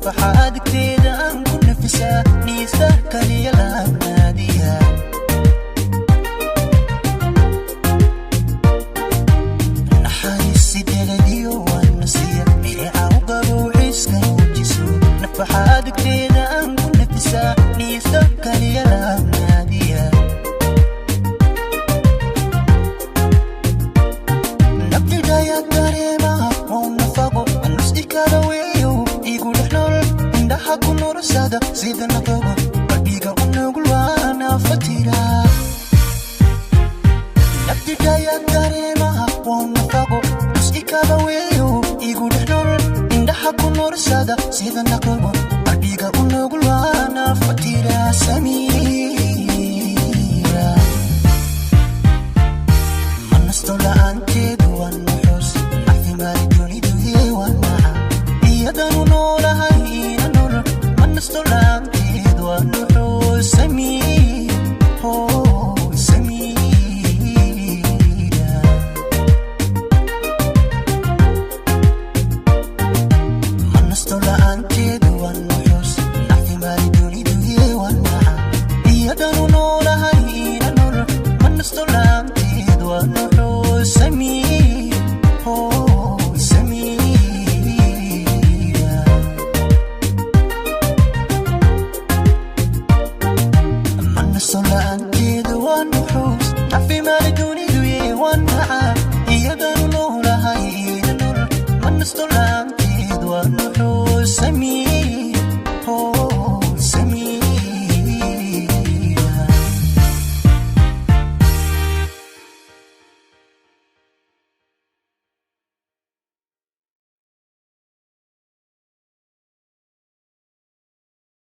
Nafaxa adigteeda aan ku nafisaa, niista kaliya laabnaadiya. Naxariisideeladiyo waan nasiya, milica u qabow xiska muujiso. Nafaxa adigteeda aan ku nafisaa, niista kaliya laabnaadiya. Nabdidhaya dareemaha oo nafaqo nus ikada weeyo, igu dhex nolol indhaha ku nursada sida naqabo qalbiga u nugul waana fatira. Nabdidhaya dareemaha oo nafaqo nus ikada weeyo, igu dhex nolol indhaha ku nursada sida naqabo qalbiga u nugul waana fatira. Samiira manasto la'aanteedu waan nuxus, caafimaad dunidu waa naca, iyadanu noolahay ina nolol. Manasto la'aanteedu waan nuxus. Samiira.